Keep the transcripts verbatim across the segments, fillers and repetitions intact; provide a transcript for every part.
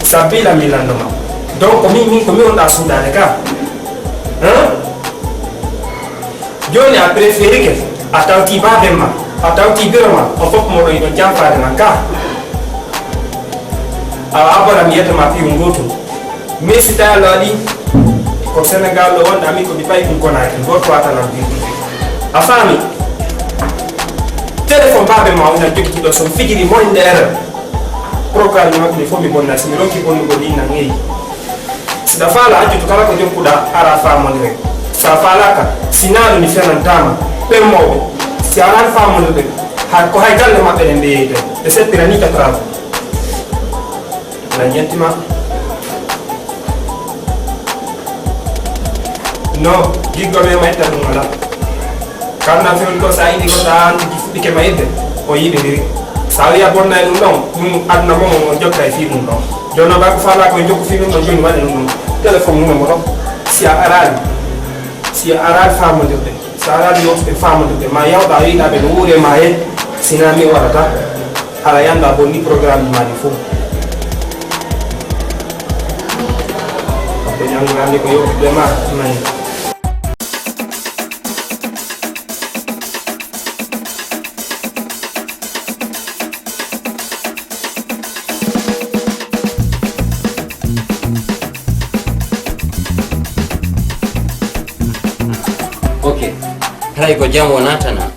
Sabila mi lanndoma. Donc, ko min, min, ko mi wonɗa suuɗaade ka. Hein? Jooni a préféré ke, a tawti baaben ma, a tawti biro ma, on fof moɗon yiɗon janfaade ma ka. Awa abona mi yetta ma piiw ngootum. Mais si tawi Allah waɗi ko Sénégal ɗo wonɗa, min ko mi payi ɗum Konaaki, gooto wata lan piiw. A faami? Téléphone baaben ma o ina jogiti ɗo, so mi fijiri mo inde erreur. Programme maɓɓe fof mi bonna, si mi ronki bonnugol ɗin nan eyi. Si ɗa faala accutu kala ko jokkuɗa ara faamondire. Si a faalaaka, si naaɗo mi fenantaama. Ɓen mawɓe, si a alaa faamondirde, hay, ko hay galle maɓɓe ɗen ɓe yeyte. Ɓe seppira ni ka travaux. Aɗa ñettima. No, giggol e mayta ɗum alaa. Kam na fewndo ko sa yiɗi ko sa anndi ki fuɗɗike ma yidde, o yiɗindiri. Sa wiya bonna e ɗum ɗon, ɗum aduna mo mo jokka e fii ɗum ɗon. Jooni noon ba ko faala ko e jokku fii ɗum ɗon, jooni waɗe ɗum ɗon. Téléphone mum mo ɗon. Si a araali, si a araali faamondirde, si a araali yewtude faamondirde, ma yawɗa a wiɗa ɓe no wuure ma he, si na mi waɗata, ala yanda bonni programme ma ɗi fof. Ko ñanngu hannde ko yewtude ma, mani. Ok. Haray ko jam wonata na?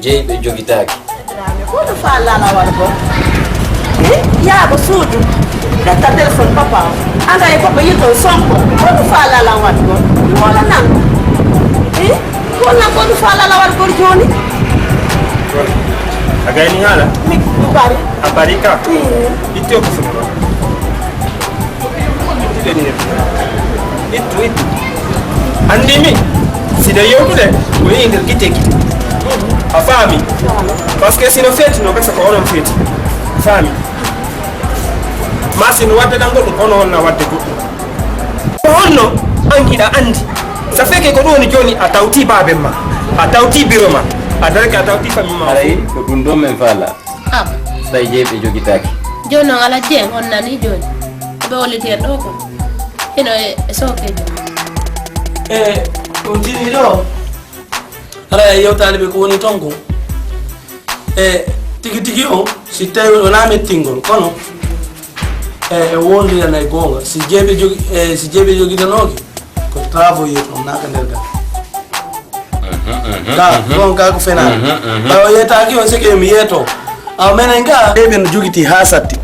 Jeyɓe jogitaaki. Dramé, ko ɗum faalaa lawal ko? Eh, yaaba suudu, ƴetta téléphone papa o. Anda e goɗɗo yilto Sonko. Ko ɗum faalaa lawal ko? Mi wala nan. Eh, ko nan ko ɗum faalaa lawal ko jooni? A gayni haala? Mi bari. A bari ka? Eh. Itti o ko fuɗɗo. Ittu, ittu. Anndi mi, si ɗe yewtude, ko yehi nder gite gite. A faami? Parce que si no feeti no gasa ko onon feeti. A faami? Ma si no wadde ɗan goɗɗum, kono on na wadde goɗɗum. Ko honno an hiɗa anndi? Ça fait que ko ɗum woni jooni a tawti baaben ma, a tawti biro ma, a darake a tawti famille ma. Haray ko ɗum ɗon men faala. Am. Tawi jeyɓe jogitaaki. Jooni noon alaa jeen, on nanii jooni. Ɓe hollitii en ɗoo ko hino e, e sookeejo. E, ko tini ɗoo, alaa e yewtaade ɓe ko woni toon ko. E, tigi tigi o, si tawi wonaa mettingol, kono, e, e wondirana e goonga. Si jeyɓe jogi-, e, si jeyɓe jogitanooki, ko travaux yeeto, naaka nder gal. Ka, ɗon ka ko fenaande. Ɓay o yeetaaki on seke yo mi yeeto. Awa menen ka. Ɓe ɓen jogiti haa satti.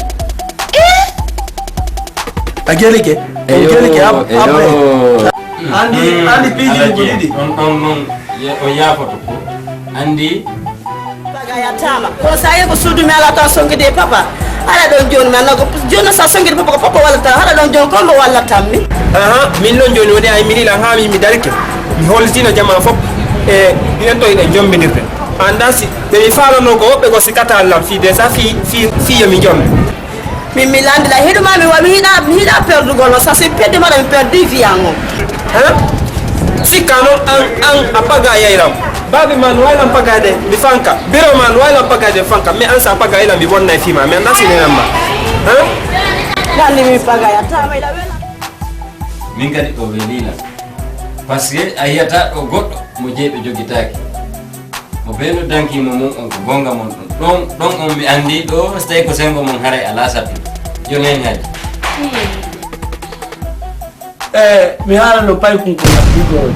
A gelike? On gelike ab-, abbe. Andi, andi piiji ko ɗiɗi. On, on, on, ye-, on yaafoto ko. Andi. Pagaya tama. Kono sa yehi ko suudu mi ala tan songide e papa. Haɗa ɗon jooni mi annda ko jooni sa songide papa ko papa wallata. Haɗa ɗon jooni ko mo wallata mi. Aha, min ɗon jooni woni ay mi lila haa mi, mi darike. Mi hollitino jamaa fof. E, ɗen to hiɗen jombinirde. Annda si, ɓe mi faalano ko woɓɓe ko sikata lam fii de sa fii, fii, fii yo mi jombi. Min mi lanndila hiɗuma mi wa-, mi yiɗa, mi yiɗa perdugol no sa si perdi maɗa mi perdi viyan o. Hein? Sikka noon an, an a paga yayram. Baabi ma no waylan pagade mi fanka. Biro ma no waylan pagade mi fanka. Mais an sa paga yaylam mi wonna e fima. Mais an da si nenan ma. Hein? Lanndi mi paga ya tama ila wela. Min kadi o welina. Parce que a yiyata ɗo goɗɗo mo jeyɓe jogitaaki. Mo ɓe noddankimo mum on ko gonga mon ɗon. Ɗon, ɗon on mi anndi ɗo, so tawi ko sengo mon haray alaa sattu. Yo nani haji. Eh, mi haala no paykun ko addi goro.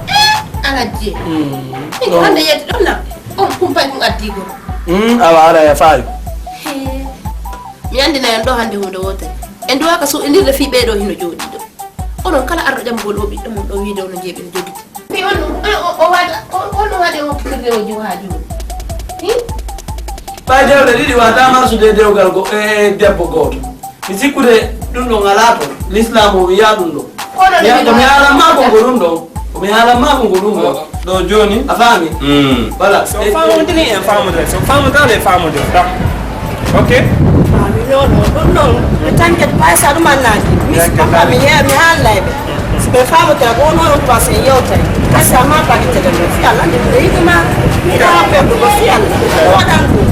Eh, Alhaji. Mm. Min ko hande yetti ɗon na. On kun paykun addi goro. Mm, awa ara ya faari. He. Anndina en ɗo hannde huunde wootere. En duwaaka suuɗindirde fii ɓee ɗoo hino jooɗii ɗo. Onon kala arɗo ƴamgol oo ɓiɗɗo mum ɗo wiide ono jeeɓi no jogiti. Fii on ɗum, o, o, o waɗa, o, on ɗum waɗi o firde o jiwo haa jooni. Hi? Ɓay dewɗe ɗiɗi wata marsude dewgal go-, e, e debbo gooto. Mi sikkude ɗum ɗon alaa to. L'islam o wiyaa ɗum ɗo. Kono mi, ko mi haalan maa ko ko ɗum ɗon. Ko mi haalan maa ko ko ɗum ɗon. Ɗo jooni. A faami? Mm. Voilà. So faamodini en faamodira. So faamodiraali en faamodira. Ok? Ah, mi noon, ɗum ɗon, mi tankete paysa ɗum annaaki. Mi si papa mi hee-, mi haalnay ɓe. Si ɓe faamodira ko on hono passé yewtere. Kasa ma bagitede ɗum. Fi Allah nde ɓe yiɗi ma. Mi ɗaha perdugo fi Allah. Ko waɗan ɗum.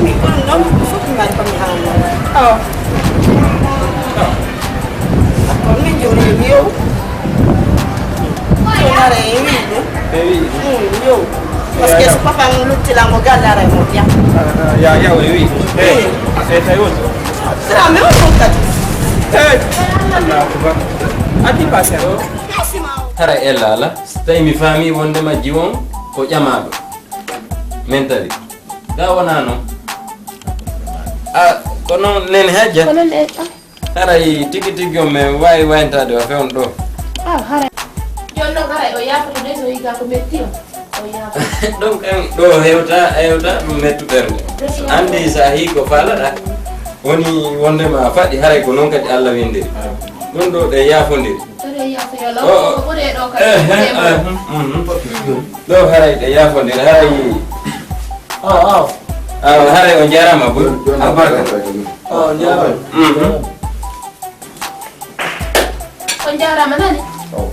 Mi ɗum ɗon fof mi mari ko mi haalnay. Awa. Min joni mi yow. Ɗum ara e wi ɗum. E wi ɗum. Mm, yow. Parce que so papa am lutti lango galle ara e mo ya. Ya, ya, o e wi ɗum. Eh, a feta yon. Sira me on ɗum kadi. Eh, Allahu Akbar. Adi passer. Hara ella ala. So tawi mi faami wonde majji on ko ƴamaaɗo. Men tawi. Ga wona noon. A, ko noon nene hajja. Ko noon e, a. Haray tigi tigi on men waawi wayntaade wa fewn ɗo. Ah, haray. Jooni noon haray o yaafoto de so yiga ko metti o. O yaafoto. Ɗum kan ɗo hewta, hewta ɗum mettu ɓernde. Anndi so a hii ko faalaɗa, woni wondema a faɗi, haray ko noon kadi Allah winndiri. Ɗum ɗo ɗe yaafondiri. Ɗo ɗe yaafo yo law, o, o. Ko ɓuri e ɗo kadi. Eh, eh, eh, mhm. Ɗo haray ɗe yaafondiri, haray. Aw, aw. Aw, haray on jaaraama boy. Albarka. Aw, on jaaraama. Mhm. On jaaraama nani? Aw.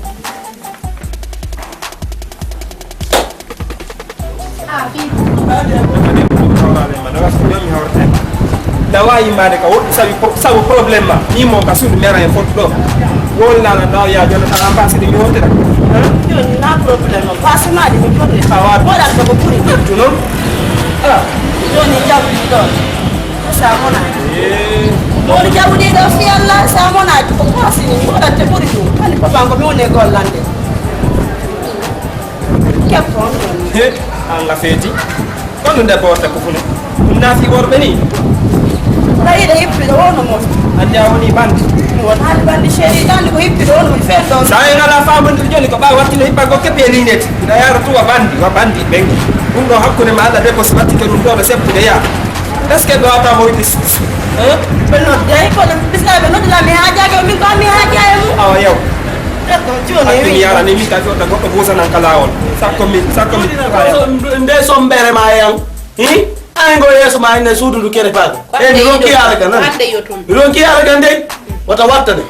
Ah, fii. Dawa yimmaade ka woɗɗi sabu, sabu problème ma. Ni mo ka suudu mera e fotu ɗo. Wol nana dawa ya jona ta ambassade mi hontira. Hein? Joni na problème ma. Passe ma di mi jonni. Awa. Wala ko ko ɓuri. Ɗum noon. Ah. Joni jawdi ɗo. Sa mona. Eh. Woni jawdi ɗo fi Allah sa mona ko passe ni wala te ɓuri ɗum. Hani papa ko mi woni e gollande. Keppo on ɗon. He, an nga feeti. Ko ɗum debbo watta ko fune? Ɗum naafi worɓe ni. Tawi ɗe hippi ɗo wono mo. Andi a woni bandi. Mi won hali bandi chéri, ɗan ko hippi ɗo wono mi fen ɗon. Sa en ala famondir joni ko ɓawi wattino hippa go kepi e lineti. Nda yaro tu wa bandi, wa bandi ɓengi. Ɗum ɗo hakkunde ma Allah debbo si wattike ɗum ɗo ɓe seppude ya. Est-ce que ɗo ata mo yiɗi? Hein? Ɓe noddi ay kono bislaɓe noddi la mi haajaaki o min ko mi haajaaki e mum. Awa yaw. Ɗum yarani mi tawi wota goɗɗo busanan ka laawol. Sakko mi, sakko mi. Nde sombere ma yan. Hi? Ay ngo yeeso ma ene suudu ndu kere paaka. E mi ronki yaara kan nan. Mi ronki yaara kan dey. Wata watta de.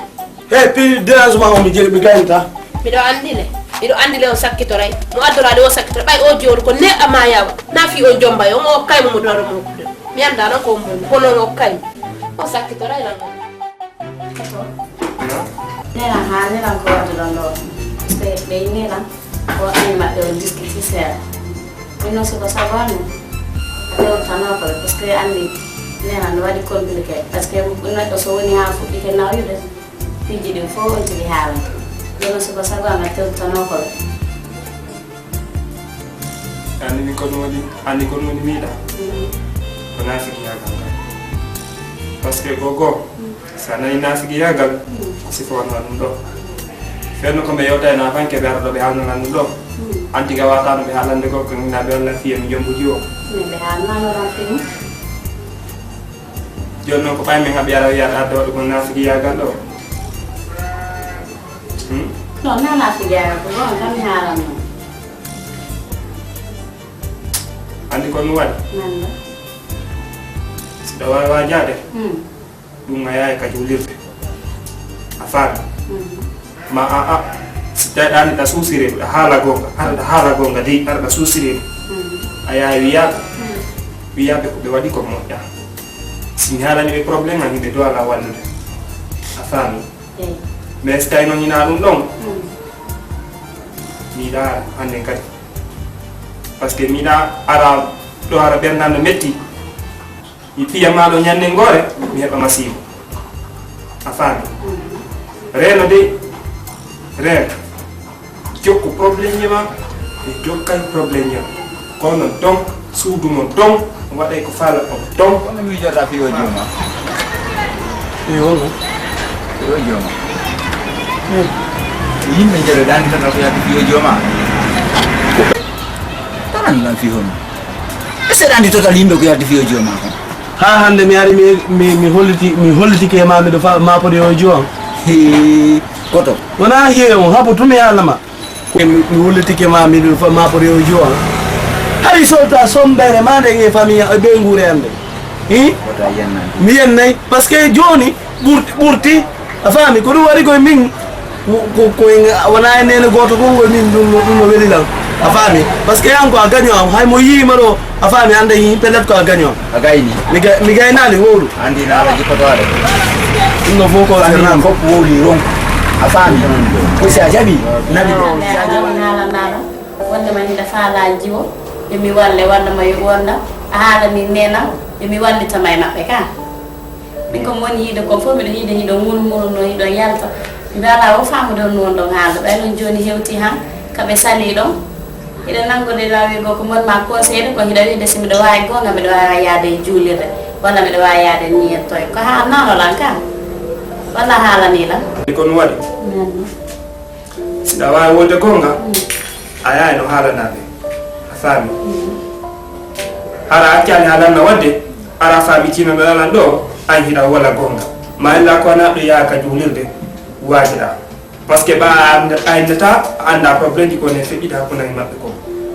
He pi dérangement o mi jeli mi gaynta. Miɗo anndi le. Miɗo anndi le o sakkitoray. Mo addoraade o sakkitoray. Ɓay o jooru ko neɗɗa ma yawa. Na fi o jomba yo mo kay mo doro mo. Mi annda non ko mo. Kono o kay. O sakkitoray lan. Nena haa nena ko waɗi ɗon ɗo. Ɓe, ɓe nena ko waɗani maɓɓe o disque fi seeɗa. Min noon siko sago amen a tewtanoo ko parce que anndi nena no waɗi compliqué parce que neɗɗo so woni haa fuɗɗike nawyude piiji ɗin fof on tigi haalata. Jooni noon siko sago amen a tewtanoo ko. Anndi min ko ɗum woni, anndi ko ɗum woni miiɗa. Ko naafiki haa kan kan. Parce que gogo, so a nani naafiki haa gal, ko sifa wano ɗum ɗo. Fenno ko ɓe yewta e naafanke ɓe ara ɗo ɓe haalnana ɗum ɗo. An tigi a waata no ɓe haalande ko, ko ngina ɓe walla fiye mi jombuji o. Min ɓe haalnano ɗon fini. Jooni noon ko ɓay min haɓi ara wiyata adde waɗugol naafiki yaa gal ɗo. Hmm? Non, non, naafiki yaa gal ko ɗon tan mi haalanno. Anndi ko mi waɗi? Nannda. Si ɗa waawi waajaade, hmm, ɗum a yahay ka juulirde. A faami? Mhm. Ma a, a, si tawi ɗa anndi ɗa suusiree, ɗa haala goonga, aɗa ɗa haala goonga dey, aɗa ɗa suusiree. Mhm. A yahay wiyaa, mhm, wiyaaɓe ko ɓe waɗi ko moƴƴa. Si mi haalani ɓe problème am, hiɓe dow alaa wallude. A faami? Eey. Mais si tawi noon hinaa ɗum ɗon, hmm, mi yiɗaa hannden kadi. Parce que mi yiɗaa ara ɗo ara ɓerndan no metti. Mi piya maa ɗo ñannde ngoore, mi heɓa masiibo. A faami? Hmm. Reeno de, reeno. Jokku problème ji ma, mi jokkay problème ji am. Kono ton, suudu mon ton, waɗay ko faala on ton. Kono mi jota fi o juma. Eyi, wonno. Yo jooma. Yimɓe njeɗo ɗanɗitata ko yaade fiyo jooma. Tanan ɗan fi hono. E seɗa anndi total yimɓe ko yaade fiyo jooma kon. Haa hannde mi ari mi, mi, mi holliti, mi hollitike e ma miɗo fa-, maapode o joom. Hee, koto. Wonaa hee on, haɓu tun mi haalna ma. Ko mi, mi hollitike ma miɗo fa-, maapode o joom. Hari solta sombere ma nden e famille e ɓeynguure am nden. Hi? Wota yennande. Mi yennay, parce que jooni ɓurti, ɓurti. A faami? Ko ɗum waɗi koye min, ko, ko, ko en, wonaa e neene gooto fof koye min, ɗum no, ɗum no weli lan. A faami? Parce que an ko a gaño am, hay mo yiima ɗo, a faami, annda yi, peut-être ko a gaño am. A gayni. Mi ga-, mi gaynaali wowlu. Anndi na ala jikkotoɗo. Ɗum no fof ko Famille sirnam. Fof wowli ronku. A faami? Ko si a jaɓi, naɓi ɗo. Wonde man hiɗa faalaa jiwo, yo mi walle, walla ma yo wonda. A haalani neenam, yo mi wallitama e maɓɓe ka. Min ko mi woni yiide kon fof, miɗo yiide hiɗo ŋunu ŋunu no hiɗo yalta. Miɗo alaa o faamude on no wonɗon haalde. Ɓay non jooni hewti han, ka ɓe salii ɗon. Hiɗa nanngude ɗa wi'ugol ko mon ma conseil ko hiɗa wi'ude si miɗo waawi goonga miɗo waawi yaade e juulirde, walla miɗo waawi yaade niyettoy. Ko haalnano lan ka? Walla haalani lan? Ko no waɗi? Nani. Si ɗa waawi wonde goonga, a yahay no haalanaɓe. A faami? Hara accani haalanna waɗde, ara faami cinano lalan ɗo, an hiɗa wala goonga. Ma illa ko anaɗo yaha ka juulirde, waajiɗa. Parce que ɓa a annda-, a anndataa, a annda problème ji ko ne feƴƴita hakkunde e maɓɓe ko.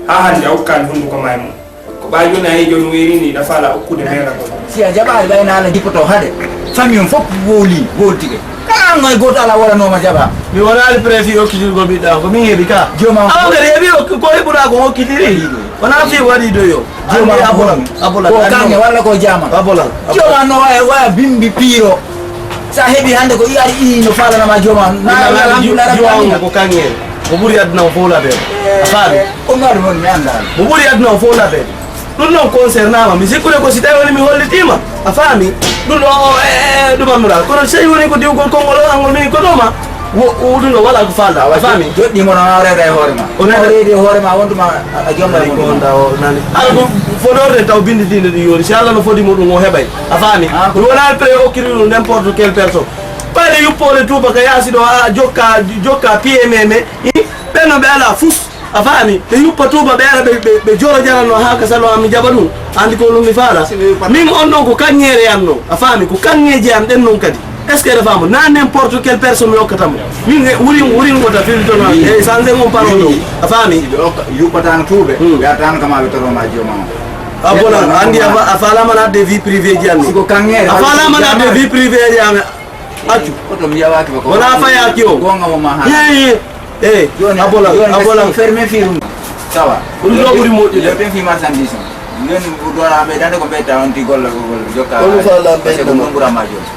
Haa hannde a ukkaani hunnduko ma e mum. Ko ɓaajo na e jooni weerini ɗa faala okkude meera gol. Si a jaɓaali ɓay na ala jippoto hade. Famille on fof wowli, wowltike. Kala an hay gooto ala waɗanooma jaɓa. Mi wonaali préfet okkitirgol ɓiɗɗa ko min heɓi ka. Jooma. Awa kadi heɓi okki-, ko heɓuɗa ko okkitiri. Wona fi waɗi do yo. Jooma. Andi abolan, abolan. Ko kanŋe walla ko jaama. Abolan. Jooma no waya, waya bimbi piiro. Sa heɓi hannde ko i ari i no faalanama jooma. Na alhamdulillah rabbil alamin. Ko kanŋe. Ko ɓuri aduna o fof label. A faami? Umar won mi anndaani. Mo ɓuri aduna o fof label. Ɗum noon concernama. Mi sikkude ko si tawi woni mi hollitima. A faami? Ɗum ɗo o, e, e, ɗum annduɗa. Kono so tawi woni ko diwgol konngol o, angol min ko ɗoma. Wo, wo ɗum ɗo wala ko falda. A faami? Joɗɗi mo no a reeda e hoore ma. O reeda. O reedi e hoore ma, on tuma a, a jomba e mum. Ko on da o nani. Ala ko fodorde taw bindi dinde ɗum yoni. Si Allah no fodi mo ɗum o heɓay. A faami? Ah, ko ɗum wona pré okkiri ɗum n'importe quelle personne. Ɓayde yuppore tuuba ka yaasi ɗo a jokka, jokka P M M. Ɓen no ɓe alaa fus, a faami? Ɓe yuppa tuuba ɓe ara ɓe, ɓe, ɓe joro jaranno haa ka salon am mi jaɓa ɗum. Andi ko ɗum mi faala. Min on ɗon ko kaŋŋeere an non, a faami? Ko kaŋŋeeje an ɗen non kadi. Est-ce que eɗa faama? Na n'importe quelle personne mi hokkata mo. Min e wurin, wurin wota filtono. E sanse mon parole ɗo. A faami? Yuppatano tuuɓe. Hmm. Ɓe artano kama ɓe toroma jooma on. A bona, andi a fa-, a faalaama naatde vie privée ji am. Siko kaŋŋeere. A faalaama naatde vie privée ji am. Accu. Oto mi yawaaki ba ko. Wona fayaaki o. Gonga mo ma ha. Ye, ye. Eh, joni, abola, joni abola. Ferme firum. Sawa. Ɗum ɗo ɓuri moƴƴude. Yo ɓen fi marchandise on. Joni ɗo a ɓe dande ko ɓeyta on ti golla ko golla. Jokka. Ko ɗum faala ɓeyta. Ko ɗum ɓura ma joni.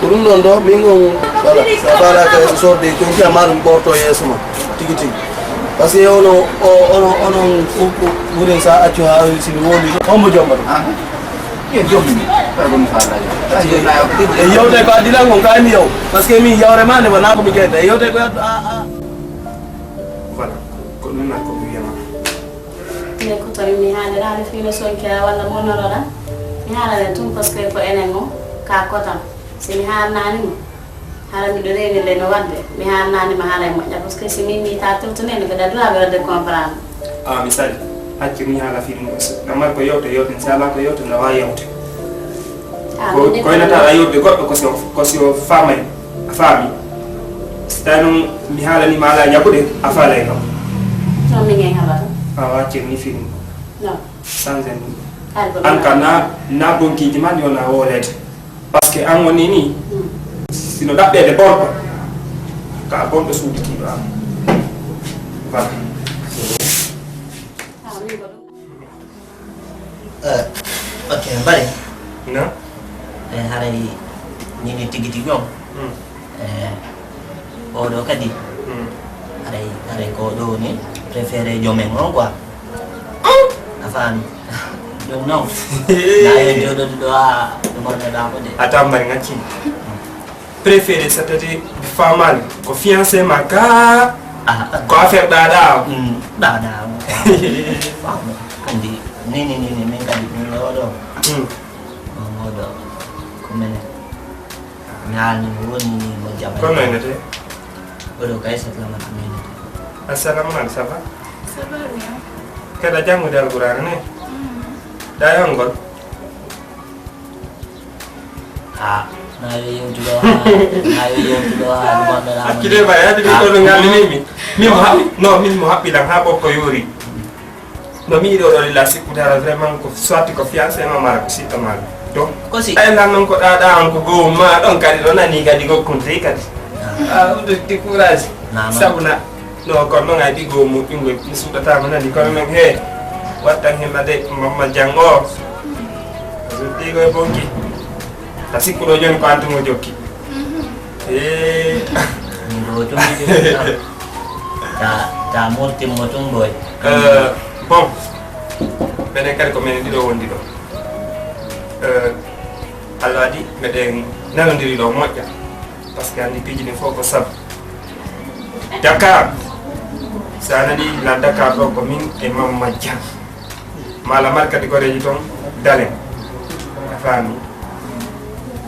Ko ɗum ɗon ɗo, min on, voilà, sa faalaaka yeeso sorde, joni a ma ɗum ɓorto yeeso ma. Tigi tigi. Parce que ono, o, ono, onon, o, o, wurin sa accu ha si mi woni. On mo jomba ɗum. Ah. Yo jom ni, kala ko mi faala yo. E yewte ko addi lan kon kay mi yow. Parce que min yawre ma nde wona ko mi jeyta. E yewte ko addu a a. Voilà, ko ɗum na ko mi wiyama. Min ko tawi mi haaliraani fii no sonkira walla mo noroɗa. Mi haalane tun parce que ko enen o ka kotam. Si mi haalnaani mo. Hara miɗo reenile no waɗde, mi haalnaani ma haala e moƴƴa, parce que si min mi ta tewtone no mbeɗa droit ɓe waɗde comprendre. Ah, mi sali. Hacci mi haala fii ɗum aussi. Namar ko yewte, yewte, inchallah ko yewte, no waawi yewte. Ah, ko, ko ina tawa yewde goɗɗo ko si o, ko si o faamay, a faami. Si tawi noon mi haalani ma alaa jaɓude, a faalay kam. Ɗum min en haɓata. Ah, hacci mi fii ɗum. Non. Sanse ɗum. An ka na, na bonkiiji ma ni wona wooleede. Parce que an woni ni, sino ɗaɓɓeede bonɗo, ka bonɗo suuditiiɗo an. Voilà. Eh, ok, Mbari. Na? Eh, haray ni ni tigi tigi on. Hmm. Eh, oɗo kadi. Hmm. Haray, haray ko ɗo woni préféré jomen on quoi. A faami? Ɗum noon. Naa yo jooɗoɗo ɗo a ɗum wonnoɗaa ko de. A tammbari ŋaccii. Préféré so tati mi faamaali ko fiancé ma ka. Ah, ah. Ko affaire ɗaɗa o. Mm, ɗaɗa o. Faamu. Anndi, ni, ni, ni, ni, min kadi, min oɗo. Mm. Min oɗo. Ko minen. Haalni mo woni ni mo jama. Kono en nete? Oɗo kay sa tama aminete. Assalamu alaikum, ça va? Ça va bien. Keɗa janngude Alqur'aana ne? Mm. Ɗa e on ngol? Ah, na yo yewtuɗo ha, na yo yewtuɗo ha, ɗum wonno na. Hakkille ma, yaade mi kono ngandini mi. Min mo haɓɓi, non, min mo haɓɓi lan ha ɓokko yoori. No mi yiɗi oɗo lilla sikkude hara vraiment ko soit ko fiancé ma mara ko siɗɗo ma. Donc, ko si ay lan non ko ɗaɗa on ko gowum ma ɗon kadi ɗo nani kadi ko kunti kadi. Ah, ɗum ɗo courage. Sabu na, no kon non ay ɗi gowum moƴƴungol mi suɗata mo nani kono non he. Wattan hen ɓade mamma janngo. So ɗigo e bonki. A sikkuɗo joni ko antu mo jokki. Eh. Min ko tumide. Ta, ta murtin mo tun boy. Euh, bon. Menen kadi ko menen ɗiɗo wondi ɗo. Euh, Allah waɗi meɗen nanodiri ɗo moƴƴa. Parce que andi piiji ɗin fof ko sabu. Dakar. Sa nani la Dakar ɗo ko min e Mamma Dia. Mala mar kadi ko reji toon dalen. A faami?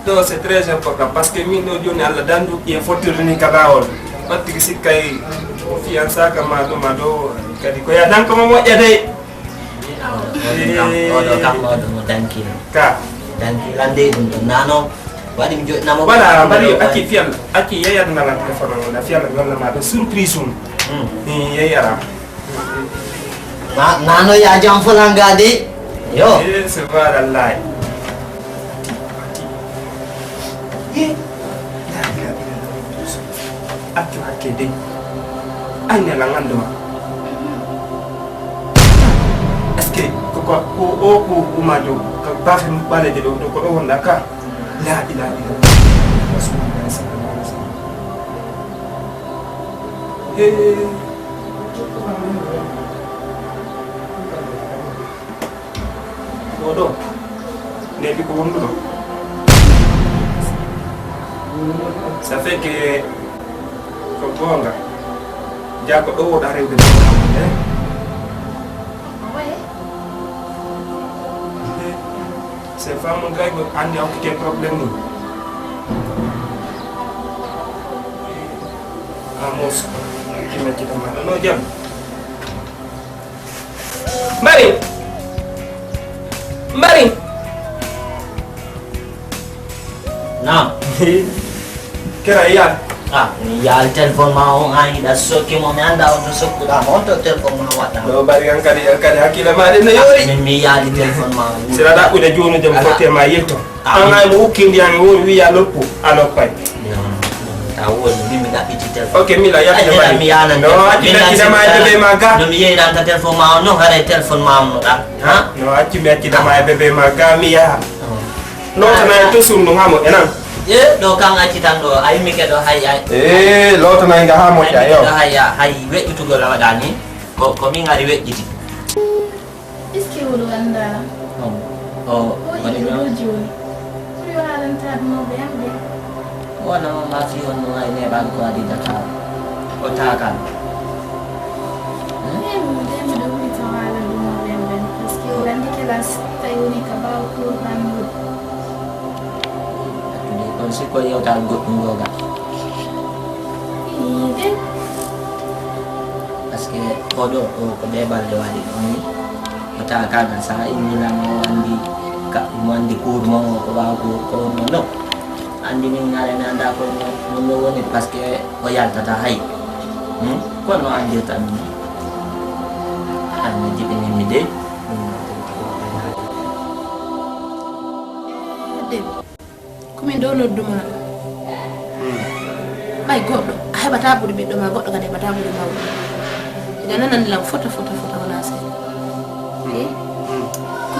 Ɗo c'est très important parce que min ɗo joni Allah dandu e fottirde ni ka laawol. Ɓattigi sikkay o fiyansaka ma ɗo ma ɗo kadi ko ya danko mo moƴƴa de. Oɗo kam, oɗo kam, oɗo mo danki. Ka. Danki lande ɗum ɗum nano. Waɗi mi joɗɗinama. Voilà, mbaɗi acci fiyal, acci yeyat nana téléphone on, fiyal mi walla ma ɗo surprise um. Hmm. Mi yeyara. Ma, nano ya jam fulanga de. Yo. Eh, subhanallah. Ye. Accu hakke de. Ay ne la ngando ma. Est-ce que ko, ko, ko, o, ko, ko ma jo, ka bafe ɓaleje ɗo, ɗo, ko ɗo wonda ka? La ilaha illallah. Rasulullah sallallahu alaihi wasallam. Hey. Oɗo neeɓi ko wonduɗo. Ça fait que ko goonga. Jaa ko ɗo woɗa rewde goonga. Eh? C'est femme on gay ko anndi okkite problème ni. Amos, kima kita mana no jam. Mbari. Mbari. Naam. Kera yaal. Ah, mi yaali téléphone ma on an hiɗa sokki mo mi annda on to sokkuɗa mo on to téléphone ma waɗɗa. No bari an kadi an kadi hakkille ma ɗen no yoori. Min mi yaali téléphone ma on. Sira ɗaɓɓude jooni jom fotte ma yilto. An ay mo ukki ndiyan mi woni wiya loppu a loppay. Non, non, non, ta woni min mi ɗaɓɓiti téléphone. Ok, Mila, yaltina bari. Mi yalan no acci mi accida ma e bébé ma ga. No mi yeyranta téléphone ma on non haray téléphone ma on no ɗa. Ha? No acci mi accida ma e bébé ma ga mi yaha. Lotana en to sunnu ha moƴƴa nan. E ɗo kan acci tan ɗo a yimmi ke ɗo hay ay. E lotana en ga ha moƴƴa yo. Ɗo hay hay weƴƴutugol a waɗani. Ko ko min ari weƴƴiti. Est-ce que oɗo annda? O o waɗi ɗo joni. Pour yo haalantade mawɓe am ɓe. Wona ma fi on no ay neɓan ko adi Dakar. O takan. Min de miɗo wuli tawa ala ɗum o ɓen ɓen. Parce que o andi kelas tawi woni ka ɓaawo cours ɗan ɗo. Attudi kon sikko yewtal goɗɗum goga. Ii de. Parce que oɗo o ko ɓe balɗe waɗi ɗon ni. O tawa kaga sa immilan o andi ka mo andi cours mo ko ɓaawo cours ko no no. Andi min ngare mi anda ko no no woni parce que o yaltata hay. Hmm? Ko no andirta min. An mi jiɓini mi de. Debbo. Ko min ɗo nodduma ɗo. Ɓay goɗɗo a heɓata ɓuri ɓiɗɗo ma goɗɗo kadi heɓata ɓuri mawɗo. Ida nanani lam fota fota fota wona seeɗa.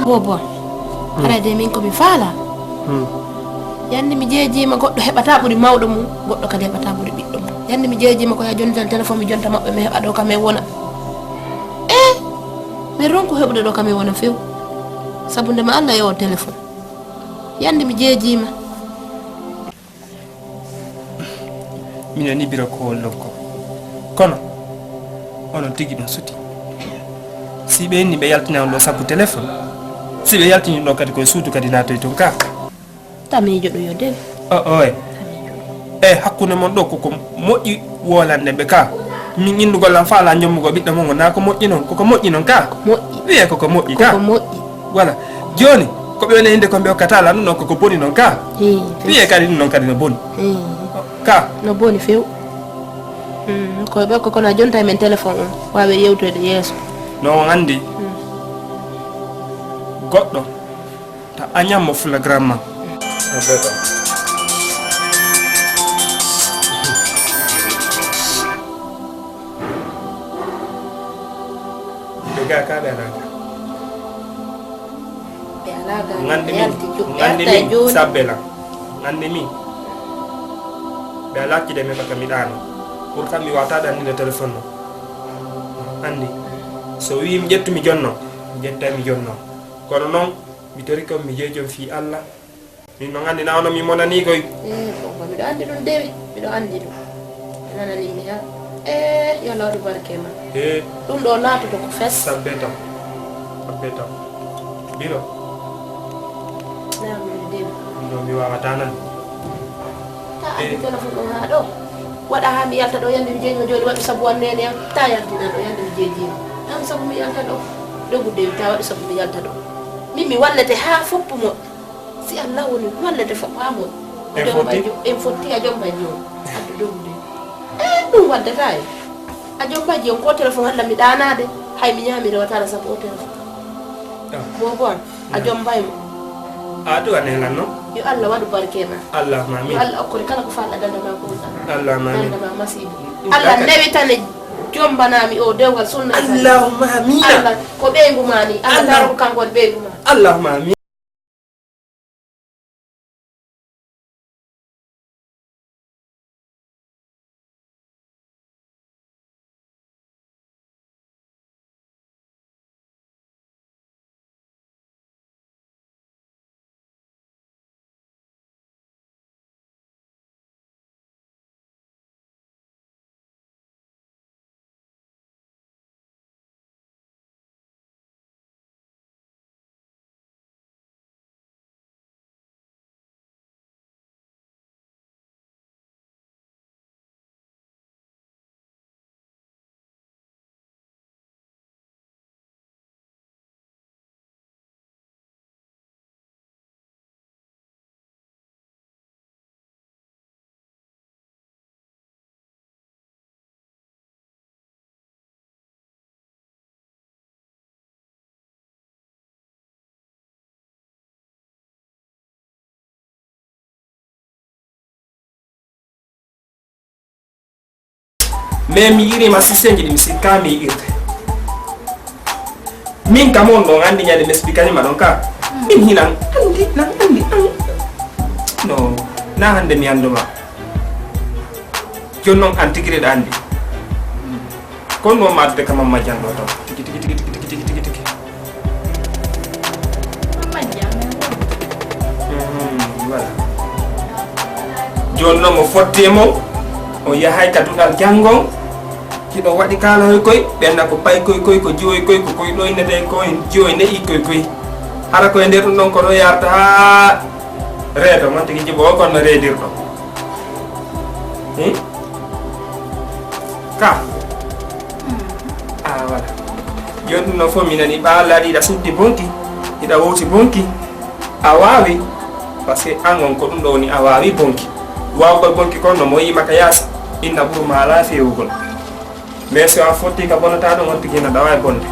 Bobo. Haray de min komi faala. Yande mi jeejima goɗɗo heɓata ɓuri mawɗo mum goɗɗo kadi heɓata ɓuri ɓiɗɗo mum. Yande mi jeejima ko ya jonnitan téléphone mi jonta maɓɓe mi heɓa ɗo kam e wona. E min ronku heɓude ɗo kam e wona few. Sabu ndema Allah yewo téléphone. Yande mi jeejima. Miɗo yiɗi biro kowol ɗon ko kono onon tigi ɗum suti. Si ɓe inni ɓe yaltina on ɗo sabu téléphone, si ɓe yaltini ɗum ɗo kadi koye suudu kadi naatoy toon ka. Tamiijo ɗum yo dewi. O oye. E hakkunde mon ɗo, koko moƴƴi wolande ɓe ka? Min innugol am faala ñommugo ɓiɗɗo mon on, naa ko moƴƴi non? Koko moƴƴi non ka? Moƴƴi. Wiye koko moƴƴi ka? Koko moƴƴi. Voilà. Jooni, ko ɓe woni innde ko ɓe okkata lan ɗum non, koko boni non ka? Ii, wiye kadi ɗum non kadi no boni. Ii. Ka? No boni few. Mm, ko ɓe okko kono a jonta men téléphone on, waawe yewtoyde yeeso. No on anndi, mm, goɗɗo ta añan mo flagrant ma. Ɓe ga ka ɓe alaa ka. Ɓe alaa ga. Nganndi min, nganndi min sabbe lan. Nganndi min. Ɓe alaa kide men baka mi ɗaano. Pour kam mi wata ɗanninde téléphone no. Anndi. So wi'i mi ƴettu mi jonno, mi ƴettay mi jonno. Kono non, mi tori kon mi jeejom fii Alla. Min no nganndi na ono mi monani koy. Eh, bon, bon, miɗo anndi ɗum dewi, miɗo anndi ɗum. Mi nanani mi ha. Eh, yo Allah waɗu barke ma. Eh. Ɗum ɗo laatoto ko fes. Sabbe tam. Sabbe tam. Biro. Naam, miɗo dewi. Ɗum ɗo mi wawata nan. Ta addi, eh, téléphone o ha ɗo. Waɗa ha mi yalta ɗo, yande mi jeejima jooni, waɗu sabu wannene yam. Ta yaltina ɗo, yande mi jeejima. Am sabu mi yalta ɗo. Dogu dewi, ta waɗu sabu mi yalta ɗo. Min mi wallete ha foppu mo. Si Allah woni wallete fo-, haa mo. En fotti? Jom bajo, en fotti a jom bajo. Addu dogude. Eh, ɗum waddata e. A jom bajo on ko téléphone halla mi ɗaanaade. Hay mi ñaami rewata ala sabu o téléphone. Ah. Mo bon, a jom bay mo. A duwa ne lan no? Yo Allah waɗu barke ma. Allahumma amin. Yo Allah okkore kala ko faala danda ma ko. Allahumma amin. Danda ma masiibo. Mm, Allah dakar. Newitane jom banami o dewgal sunna. Allahumma amin. Allah ko ɓeyngu ma ni. Allah. Allah. Daro ko kanko woni ɓeyngu ma. Allahumma amin. Mais mi yirima siseji ɗi mi sikka mi yiɗirde. Min kam on ɗon andi ñande mi expliquanima ɗon ka. Min hinan andi, nan andi, an. No, na hande mi anduma. Jon non an tigi ɗa andi. Kon no madde ka Mamma Jango to. Tigi, tigi, tigi. Mhm, voilà. Jooni noon mo fotti e mon, o yahay ka duɗal janngo on, hiɗo waɗi kaala hoy koy, ɓenna ko pay koy koy, ko jiwoy koy, ko koy ɗo innete koy, jiwoy ne'i koy koy. Hara koye nder ɗum ɗon ko ɗo yarta haa reedo, mon tigi jibo o kon no reedirɗo. Hmm? Ka? Ah, voilà. Jooni ɗum ɗon fof mi nani ɓa laaɗi hiɗa suddi bonki, hiɗa wowti bonki, a waawi, parce que an on ko ɗum ɗo woni a waawi bonki. Waawgol bonki kon no mo yiima ka yaasi, inna ɓuru ma alaa feewugol. Mais so a fotti ka bonata ɗum on tigi na ɗawa e bonde.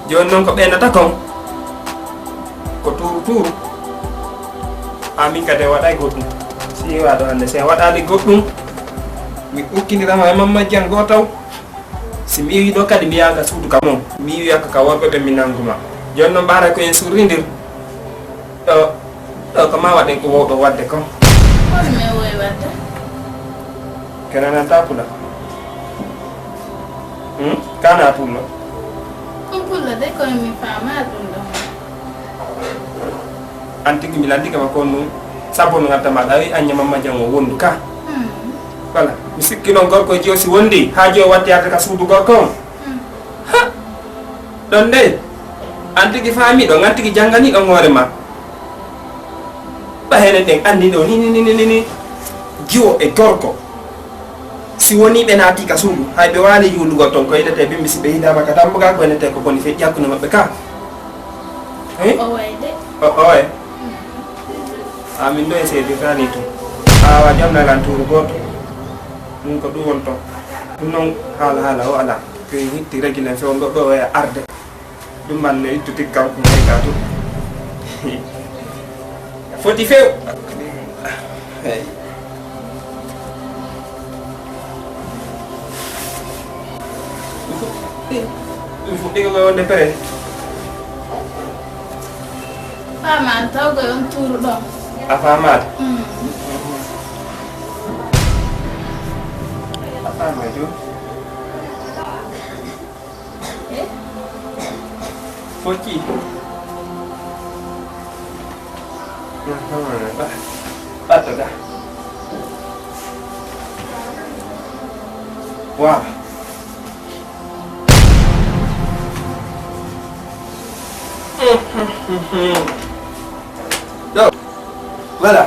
Jooni noon ko ɓeynata kon, ko tuuru tuuru. Amin kadi a waɗay goɗɗum. Si waɗo hannde, si a waɗaali goɗɗum, mi ukkindirama e Mamma Jan goo taw. Si mi iwi ɗo kadi, mi yaha ka suudu ka mon. Mi iwi yakka ka worɓe ɓe, mi nangu ma. Jooni noon, ɓaara ko en surrindir. Ɗo, ɗo ko ma waɗen ko wowɗo waɗde ko. Kono mi wowi waɗde. Kenananta pula. Hmm? Kana pullo. Ko pullo de, kono mi faama ɗum ɗo. An tigi mi lanndike ma kon ɗum, sabu no ngadda ma ɗawi, an ñamamma jam o wondu ka. Hmm. Voilà. Mi sikki noon gorko e jiyo si wondi, haa jiyo watti arde ka suudu gorko on. Hmm. Ha! Ɗon de, an tigi faami ɗon, an tigi janngani ɗon hoore ma. Ba henen ɗen anndi ɗo ni, ni, ni, ni, ni, ni. Jiwo e gorko. Si wonii ɓe naati ka suudu, hay ɓe waali juulugol ton, ko innetee bimbi, si ɓe yiidaama ka dambugal, ko innetee ko boni feƴƴi hakkunde maɓɓe ka. Hey? O wayi de. O, o wayi. A min ɗo e seedi ka nii tun. A wa jam na lan tuuru gooto. Ɗum ko ɗum won ton. Ɗum non haala, haala o alaa. Ko en hitti regilen few ɗo, ɗo e arde. Ɗum man no ittu tikkan ko hay ka tun. Foti few. Hey. Ɗum fuɗɗiima wonde pere. Faamaani taw ko on tuuru ɗon. A faamaade? Mm. A faamaade jooni? Eh? Foti. Ɓatto ga. Waaw. Ɗo. Voilà.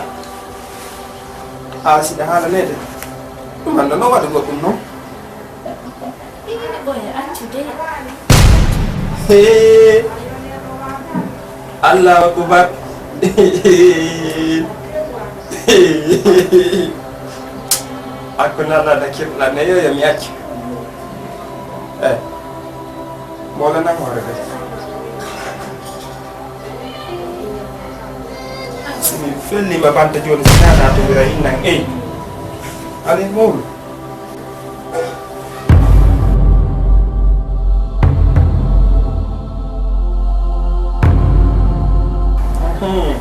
A siɗa haala neede. Ɗum annda no waɗugol ɗum noon. Ɓoye accu de. Hee. Allahu akbar. Hakkunde Allah da kirɗa ne yo, yo mi accu. Eh. Mawlana hoore de. Si mi fellima banta jooni, si nana to wira innan, ey. Ale mawlu. Hmm.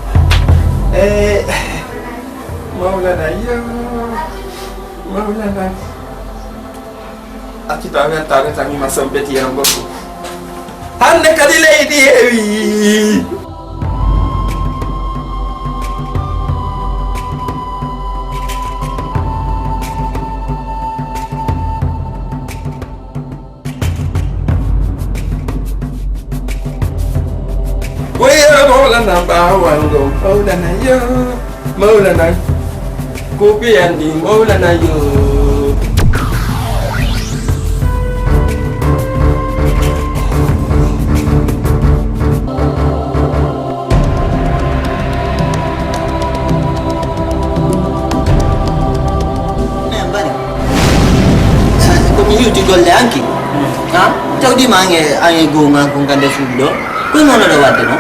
Eh, Mawlana yo, Mawlana. Accita weltaare tan ima sompeti e ngol ɗum. Hannde kadi leydi heewi. Woyya Mawlana Baawal Ngom, Mawlana yo, Mawlana. Ko ɓiyandi Mawlana yo. Ko mi hiwti golle anki. Ha? Tawdi ma ange ange go ma ko ngande fuɗɗo. Ko nono do wadde no?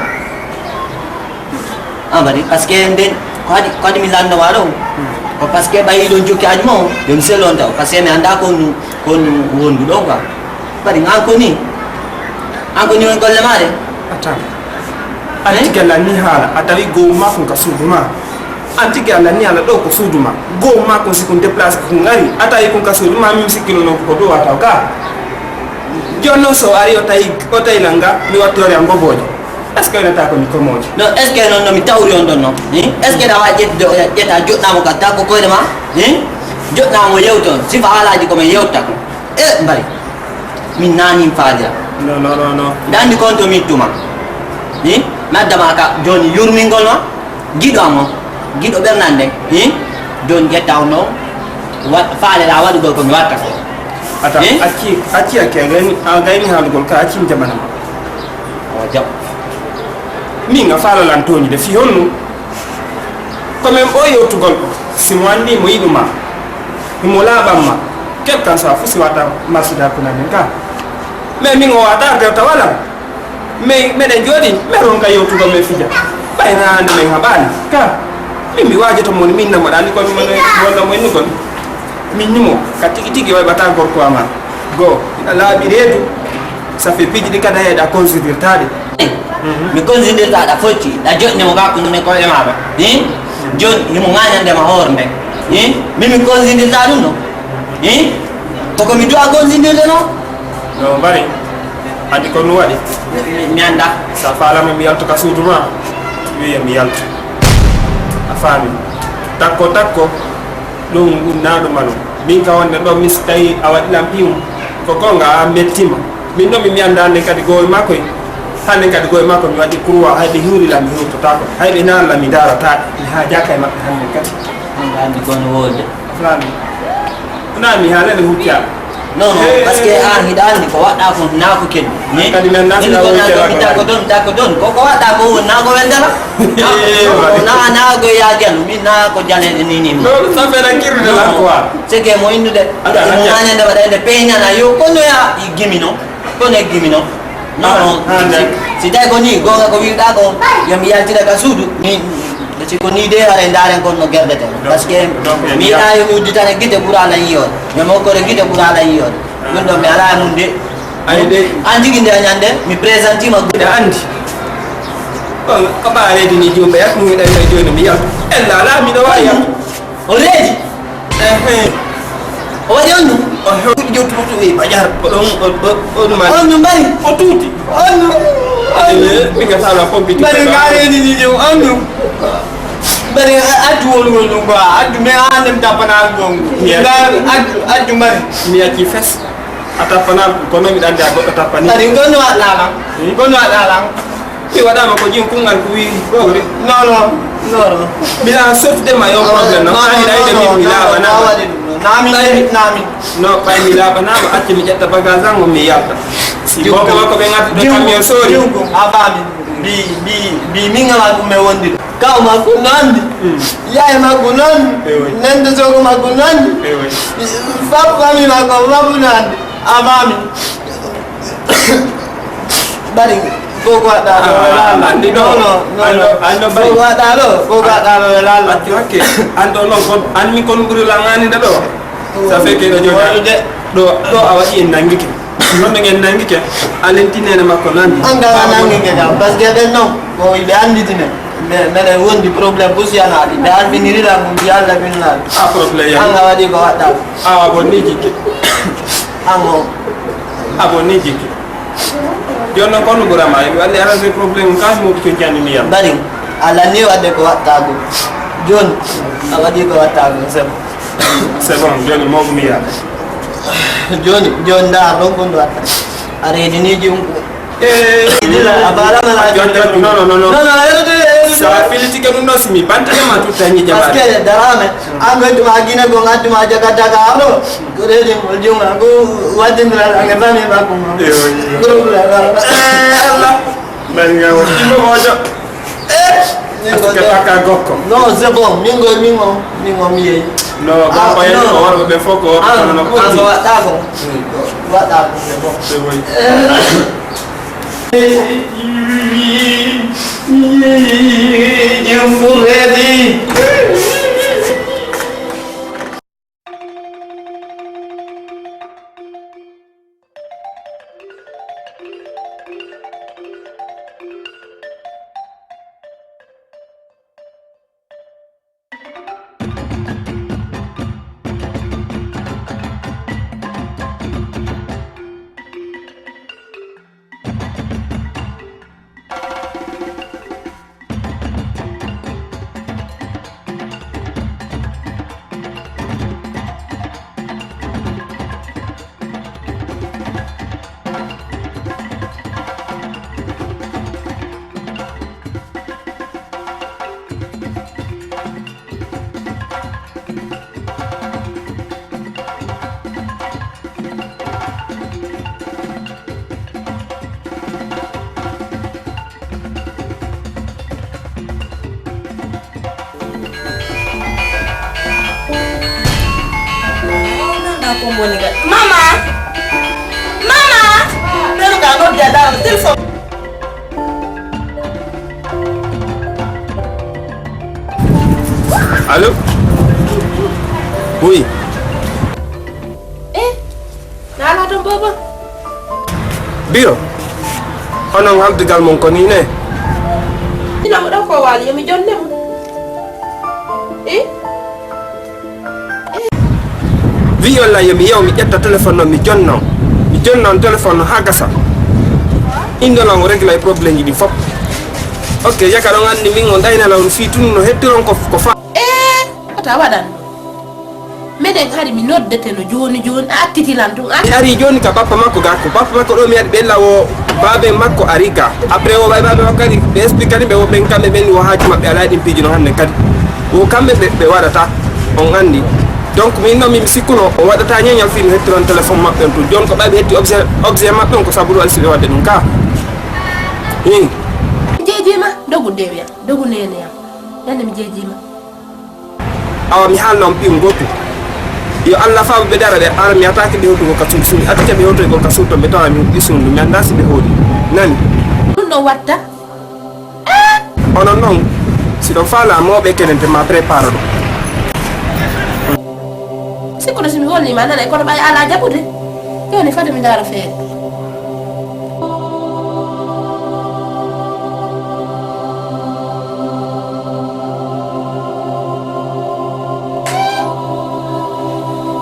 Ah, bari, parce que nden, ko haɗi, ko haɗi mi lanndo ma ɗo. Ko parce que ɓayi ɗon jokki aji mo, yo mi selon taw. Parce que mi annda ko nu, ko nu wondu ɗo quoi. Bari, an ko ni? An ko ni woni golle ma de? Attends. An tigi a lanni haala, a tawi gowon ma kon ka suudu ma. An tigi a lanni haala ɗo ko suudu ma. Gowon ma kon si kun déplacé kun ngari, a tawi kun ka suudu ma, min mi sikkino non ko ɗo wataw ka. Jooni non so o ari o tawi, o tawi lan nga, mi watti hoore am boboojo. Est-ce que o inata ko mi komoojo? Non, est-ce que non, no mi tawri on ɗon non? Hein? Est-ce que ɗa waawi ƴettude oya ƴetta joɗɗaamo ka takko koyɗe ma? Hein? Joɗɗaamo yewta on, sifa haalaaji ko men yewta ko. E mbari, min naani faalira. Non, non, non, non. Nda anndi kon to mi ittuma. Hein? Mi addama ka jooni yurmingol ma, giɗo am on, giɗo ɓernande nden. Hein? Jooni ƴetta on ɗo, wa-, faalira waɗugol ko mi watta ko. Ata, hein? Acci, acci, acci, a gayni, a gayni haalugol ka, acci mi jaɓana ma. Awa jaɓ. Min a faala lan tooñude fii honno? Ko men ɓooyi yewtugol ɗo. Si mo anndi mo yiɗu ma, himo laaɓan ma, quel qu'en soit fu si wata masida kuna men ka. Mais min o wata dewta wala. Mais meɗen jooɗi, men ronka yewtugol men fija. Ɓay na hannde men haɓaani. Ka, min mi waajoto mo ni min namoɗa ni kon mo wonno mo ni kon. Min ni mo, ka tigi tigi o heɓata gorko ama. Go, ina laaɓi reedu. Ça fait piiji ɗi kada heɗa considirtaɗe. Mi considirtaɗa focci, ɗa joɗne mo ka kundume ko e maɗa. Hein? Joni, himo ŋañande ma hoore nde. Hein? Min mi considirta ɗum no. Hein? Koko mi duwa considirde no? No, mbari. Anndi ko ɗum waɗi? Mi, mi annda. Sa faalama mi yaltu ka suudu ma, wiya mi yaltu. A faami? Takko, takko, ɗum, ɗum na ɗum anu. Min ka wonde ɗo, min si tawi a waɗi lam piwum, ko gonga a mettima. Min ɗo mi, mi annda hannde kadi gowe makko. Hannde kadi gowe makko mi waɗi kurwa, hay ɓe hiwri lam mi hiwtotako. Hay ɓe naari lam mi ndarata. Mi haajaka e maɓɓe hannde kadi. Andi kono wolde. Fulani. Fulani, haa nani hucca? Non, non, parce que an hiɗa andi ko waɗɗa ko na ko kedi. Ni? Kadi men na mi ko na ko mi takko don, takko don. Ko ko waɗɗa ko won na ko wendala? Eh, na, na ko ya gel, mi na ko jale ni ni. Non, ça fait la kirde la quoi. C'est que mo innude. Mo nane nde waɗa nde peñana yo kono ya gimi non. Kono e gimi non. Non, non. Si, si tawi ko ni, gonga ko wiɗa ko, yo mi yaltira ka suudu. Ni, si ko ni de, hare ndaren kon no gerdete. Parce que mi yiɗa yo mi udditane gite ɓura ala yiyoode. Yo mi hokkore gite ɓura ala yiyoode. Ɗum ɗo mi ala e mum de. Ay de. An tigi nde a ñande, mi présentima gite. Andi. Ko ɓaarede ni jumɓe, yak mu ngi ɗan jooni mi yaltu. Ella ala mi ɗo wawi yaltu. O reedi. Ehe. O waɗi on ɗum? O hewti jottude to e baƴar. O ɗon, o, o, on mari. On ɗum mbari? O tuuti. On ɗum. On ɗum. Ehe, ɓinga sala pompi. Mbari ngareeni ni jom, on ɗum. Mbari a-, addu wonugol ɗum quoi. Addu, mais an ɗum tappanaango. Mi yacci. Addu, addu mbari. Mi yacci fes. A tappanaango, kono miɗa anndi a goɗɗo tappani. Mbari, ngon no waɗɗa lan? Hmm? Ngon no waɗɗa lan? Mi waɗaama ko jin kunngal ko wiiri gowri. Non, non, non, non. Mbiɗa sofde ma yo problème, non? An hiɗa yiɗa min mi laaɓanaama. Nami, nami. No, ɓay mi laaɓanaama, acca mi ƴetta bagage an, on mi yalta. Si boko makko ɓe ngaddi ɗo kam yo soori. Jiwgo, a faami. Mbi, mbi, mbi, min ngala ɗum e wondude. Kaw makko no anndi. Hmm. Yaye makko no anndi. Ewe. Nende sogo makko no anndi. Ewe. Fab fami makko, fab no anndi. A faami. Bari, ko ko waɗɗa ɗo e lalla. Andi ɗo. Non, non, non, non. Ando, ando bari. Ko ko waɗɗa ɗo, ko ko waɗɗa ɗo e lalla. Accu hakke. An ɗo non kon, an mi kon ɓuri langani nde ɗo. Ça fait que ɗo jooɗa. Waɗude. Ɗo, ɗo a waɗi en nangike. Non ɓe en nangike. A lenti nene makko nan. An ga a nangike kam, parce que ɓen non, ko ɓe anditine. Mais, mene wondi problème pour si ana adi. Mais an finirira mum, bi Allah bin lal. A problème ya. An ga waɗi ko waɗɗa. Awa, bon, ni jikke. An o. A bon, ni jikke. Jooni noon, kono ɓurama, mi walli arrangé problème, ka mi moɓi coñcani mi yam. Bari, a lanni waɗde ko waɗta ko. Jooni, a waɗi ko waɗta ko, c'est bon. C'est bon, jooni moɓu mi yam. Jooni, jooni, ndaa ɗon ko waɗta. A reedini jum. Eh, a baalama la. Non, non, non, non. Non, non, non, non, non. Sa filitike ɗum ɗo, si mi bantike ma tutta ñiƴƴe. Parce que darame, an ko tuma Gine ko ngattu ma jaga daga ɗo. Ko reedi mo juma ko waddindiral an e famille makko mo. Ewa, ewa. Groupe la, la. Eh, Allah. Mari nga won. Ɗum ɗo moƴƴo. Eh, min ko de. Taka gokko. Non, c'est bon. Min ko, min ko, min ko mi yeyi. Non, ah, gokko yeyi non. Ko worɓe ɓe fof ko worɓe. Ah, kono no ko an so waɗɗa ko. Hmm. Waɗɗa ko, c'est bon. C'est bon. Eh. Jumbo reedi. Mama! Mama! Nanu ka noddi a dara téléphone. Allo? Oui. Eh, nana toon booba. Biro. Onon haldigal mon ko ni ne? Ina mo ɗo ko waali, yo mi jonne mo. Eh? Wi walla yo mi yew mi ƴetta téléphone noon mi jonna on. Mi jonna on téléphone no haa gasa. Indolan o régla e problème ji ɗi fof. Ok, yaka ɗon anndi min o daynala on fii tun no hettiron ko, ko fa. Eh, wata waɗan. Meɗen hari mi noddete no jooni jooni, a accitilan tun, a. Mi ari jooni ka bappa makko ga, ko bappa makko ɗo mi ari ɓe lawo baabe makko ari ga. Après o ɓay baabe makko kadi, ɓe expliquani ɓe wo ɓen kamɓe ɓen wo haaju maɓɓe alaa ɗin piiji no hannde kadi. Wo kamɓe ɓe, ɓe waɗata. On anndi. Donc, min noon, min mi sikkuno, on waɗata ñeñal fii mi hettiran téléphone maɓɓe on tun. Jooni ko ɓay ɓe hetti objet, objet maɓɓe on, ko sabu ɗum alsiɓe waɗde ɗum ka. Min. Mi jeejiima, dogu ndewi am, dogu nene am. Ñande mi jeejiima. Awa mi haalna on piiwol gooto. Yo Allah faabu ɓe dara ɓe, ara mi ataake ɓe hewtugol ka suudu, suudu. Accite ɓe hewtoygol ka suudu ton, ɓe tawa mi huɓɓi suudu, mi anndaa si ɓe hooli. Nani? Ɗum ɗon watta. Onon noon, si ɗon faalaa mooɓe kenen te ma prépare ɗum. Sikkuno si mi holnii ma nanay, kono ɓay alaa jaɓude. Jooni fade mi ndaara feere.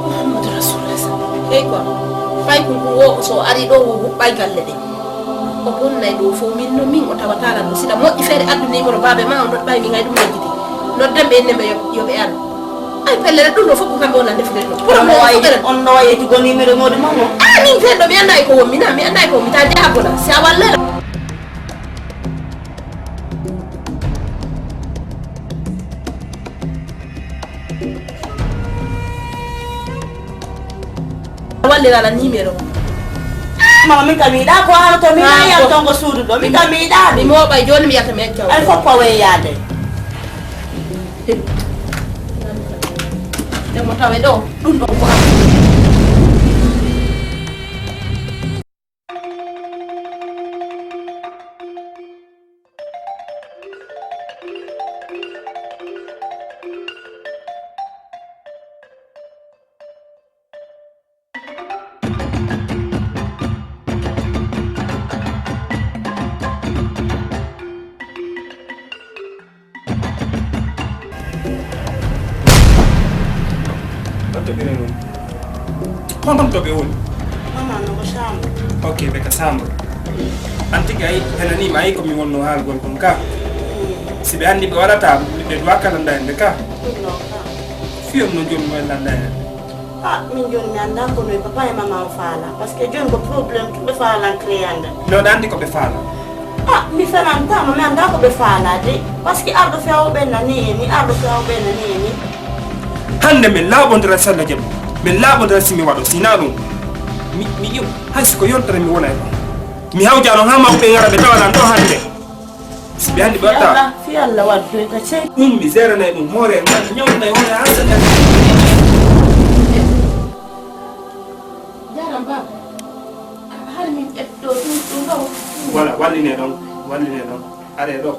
Muhammadu Rasulullah. Ey quoi, paykun kun wo so ari ɗo wo huɓɓay galle ɗen. O bonnay ɗo fof min no min o tawata lan ɗo. Siɗa moƴƴi feere addu numéro baabe ma o noɗɗay min hay ɗum yejjiti. Nodden ɓe inne ɓe yo ɓe aru. Ay pellere ɗum ɗo fof ko kamɓe wona ndefude ɗum. Pour on no wawi on no wawi yettugo numéro mawɗo mawɗo. Ah min fen ɗo mi annday ko won mi na mi annday ko mi ta jeha bona si a wallere. Wallirala numéro. Mama min kam mi yiɗa ko haala to min Ah, yal ko- tongo suudu ɗo min kam mi yiɗa mi moɓay joni mi yata mi accaw ay fof pawe yaade. Nde mo tawe ɗo ɗum ɗon ko am. Honto ɓe woni? Mama no ko chambre. Ok, ɓe ka chambre. An tigi ay henani ma ay ko mi wonno haalgol kon ka. Si ɓe anndi ɓe waɗata ɓe duwa kala nda hende ka. Fiyon no jom no landa hende. Ah, min joni mi annda ko noy papa e mama o faala parce que joni ko problème tun ɓe faalan créande. No ɗa anndi ko ɓe faala? Ah, mi fenantama mi annda ko ɓe faala de parce que arɗo fewo ɓe nani e ni arɗo fewo ɓe nani e ni. Hannde min laaɓondira sella jam min laaɓondira si mi waɗo sina ɗum mi mi iw hay si ko yontere mi wona e ɗum mi hawjano ha mawɓe ngara ɓe tawalan ɗo hannde. Si ɓe anndi ɓe watta. Fi Allah waddoyta cey. Ɗum mi seeranay ɗum hoore e ngal ñawnanay hoore haa seɗɗa. Jaram baba. Har min ƴetto ɗum ɗum ɗo. Voilà, walline ɗon, walline ɗon. Are ɗo.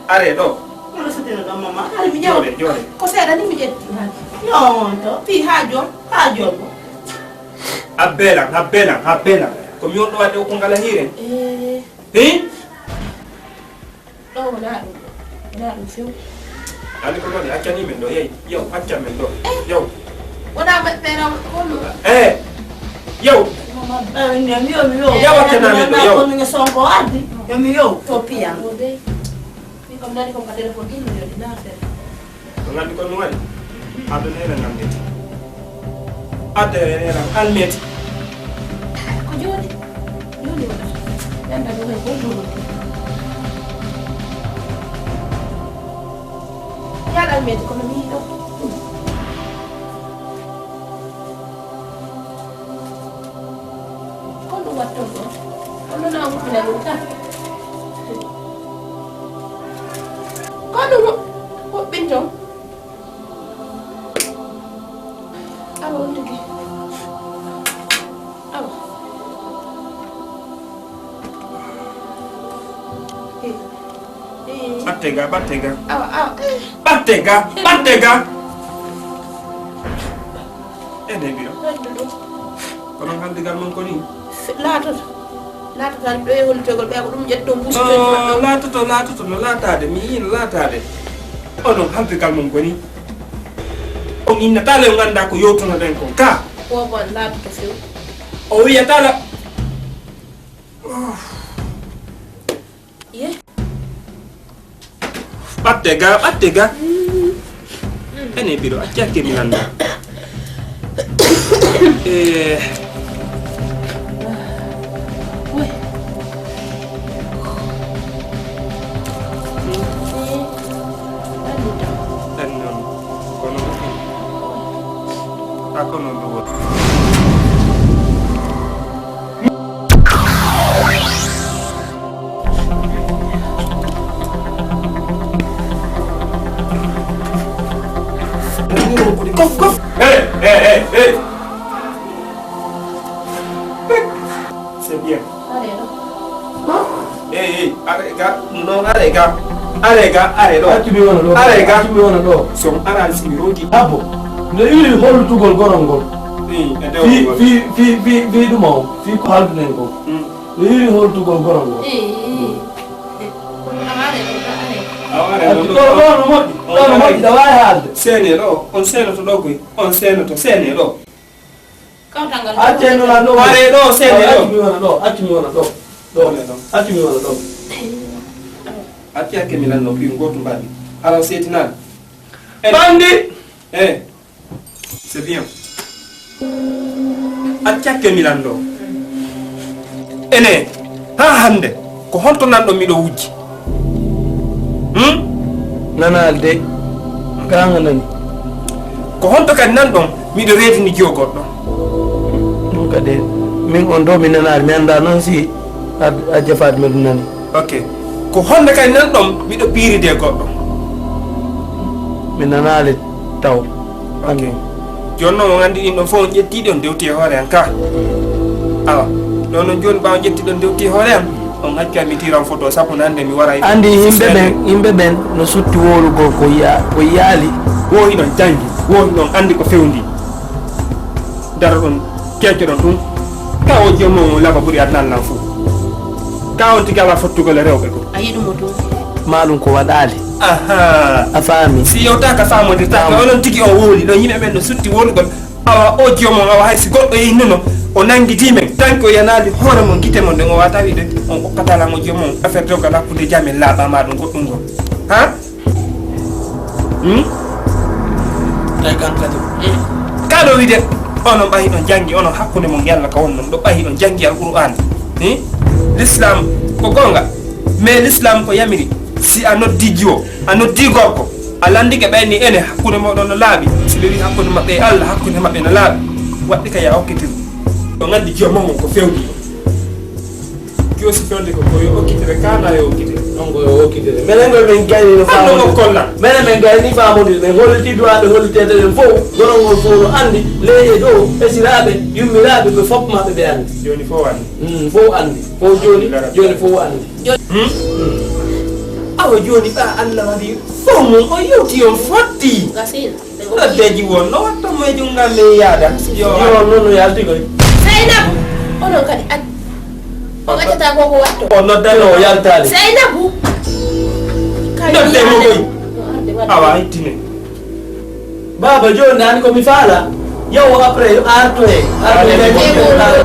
Are ɗo. Kono sotino ɗon mama. Har mi ƴeewa. Joore, joore. Ko seeɗa ni mi ƴetti han. Yo on to. Fi haa jom. Haa jom. Abbelan, abbelan, abbelan. Ko mi on ɗo wadde o ko ngala hiire. Eh. Hin? Ɗo wonaa ɗum ɗo. Wonaa ɗum few. Ani ko noon accani min ɗo yeey. Yow accan min ɗo. Yow. Wonaa maɓɓe raw ko ɗum. Eh. Yow. Yow accana min ɗo yow. Ko min sonko addi. Yo mi yow to piyan. Min kam nani kon ka téléphone ɗum no yodi na affaire. Ko nganndi kon no waɗi? Aduna ene nganndi. Adda yo ene lan almeti. Ko jooni? Jooni waɗata. Yanda ɗum e gol ɗum. Yaɗa almeti kono mi yiɗo. Ko ɗum watton ɗo? Kono na huɓɓina ɗum tan. Ko ɗum huɓɓinton? Awa on tigi. Awa. Eh, eh. Ɓatte ga, ɓatte ga. Awa, awa. Eh. Ɓatte ga, ɓatte ga. Ene mbiro. Kono hannde gal mon ko ni? Laatoto. Laatotaani ɗo e hollitogol ɓe ko ɗum ƴetto mbuusi peeji maɓɓe. Laatoto, laatoto no laataade, mi yii no laataade. Onon halfigal mon ko ni? On innata le ngannda ko yewtunoɗen kon ka. Boobo an laatoto few. O wiyata la. Ye. Ɓatte ga, ɓatte ga. Ene mbiɗo acca ke mi landa. Eh. Ɗan non. Kono. Haa ko noon ɗum woni. Kof, kof. Hey, hey, hey, hey. C'est bien. Hey, hey, are ga, non, are ga. Are ga, are ɗo. Accu mi wona ɗo. Are ga. Accu mi wona ɗo. Si on araani si mi rooti. Abbo, no iri hollutugol gorol ngol. Fii, e dewol ngol. Fii, fii, fii, fii, fii ɗum o, fii ko haalduɗen ko. Mm. No iri hollutugol gorol ngol. Eh, eh, eh. Awa, are accu non, ɗo, ɗo no moƴƴi. Ɗo no moƴƴi, ɗa waawi haalde. Seene ɗo, on seenoto ɗo koy. On seenoto, seene ɗo. Kawtal ngal. Acce no lan ɗo. Are ɗo, seene ɗo. Accu mi wona ɗo, accu mi wona ɗo. Ɗo. Ɗo, ɗo. Accu mi wona ɗo. Accu hakke mi lanno, piyu gooto mbaɗi. Hara o seetinaali. Eh. Bandi! Eh. C'est bien. Accu hakke mi lanno. Ene, haa hannde, ko honto nanɗo miɗo wujji? Hmm? Nanaali de, kaanga nani. Ko honto kadi nanɗon miɗo reedini jiyo goɗɗo? Ɗum kadi, min on ɗo mi nanaali, mi anndaa noon si a, a jafaade miɗo nani. Ok. Ko honno kadi nanɗon miɗo piiride goɗɗo? Mi nanaali taw. Ok. Jooni noon on anndi ɗin ɗon fof on ƴetti ɗon dewti e hoore an ka. Awa. Ɗon noon jooni ɓaawo ƴetti ɗon dewti e hoore an, on acca mi tiran photo sappo nande mi waray. Anndi yimɓe ɓen, yimɓe ɓen no sutti wowlugol ko yiya-, ko yiyaali. Wo hiɗon janngi, wo hiɗon anndi ko fewndi. Daroɗon, keecoɗon ɗum. Ka o joom on laba ɓuri aduna lan fof. Ka on tigi alaa fottugol e rewɓe ko. A yiɗi mo ɗum. Maa ɗum ko waɗaali. Aha. A faami? Si yewtaaka faamondirtaaka, onon tigi on wowli. Ɗon yimɓe ɓen no sutti wowlugol. Awa o joom on, awa hay si goɗɗo yehi nuno, o nanngidii men, tanki o yanaali hoore mon, gite mon, ɗen o waata wiide, on okkataa lan o joom on, affaire dewgal hakkunde jam en laaɓa maa ɗum goɗɗum ngol. Ha? Hmm? Tawi kan kadi. Ka ɗo wiide, onon ɓahi ɗon janngi, onon hakkunde mon Yalla ka wonnon, ɗo ɓahi ɗon janngi Alqur'aan. Hmm? L'islam ko goonga, mais l'islam ko yamiri, si a noddi jiwo, a noddi gorko, a lanndike ɓen ni ene, hakkunde mooɗon no laaɓi, si ɓe wi hakkunde maɓɓe e Allah, hakkunde maɓɓe no laaɓi, waɗɗi ka ya okkitir. On anndi jiwo mon ko fewndi. Ki o si fewndi ko, ko yo okkitire, kana yo okkitire. Ɗon ko yo okkitire. Minen ko min gayni no faamude. Ɗum o kolla. Minen min gayni faamude. Min holliti duwaaɓe holliteede ɗen fof. Gorol ngol fof no anndi. Leyɗe ɗo, esiraaɓe, yummiraaɓe, ɓe fof maɓɓe ɓe anndi. Jooni fof anndi. Mm, fof anndi. Fof jooni, jooni fof anndi. Hmm? Awa jooni ɓa Allah waɗi fof mum o yewti on fotti. Noddeeji won no watta mo e junngal men yaada. Yo. Yo, noon no yalti koy. Seynabu, onon kadi ad-, on accata ko ko watto. O noddano o yaltaali. Seynabu. Noddee mo koy. Awa ittine. Baaba, jooni nani ko mi faala. Yaw après yo arto he. Arto he.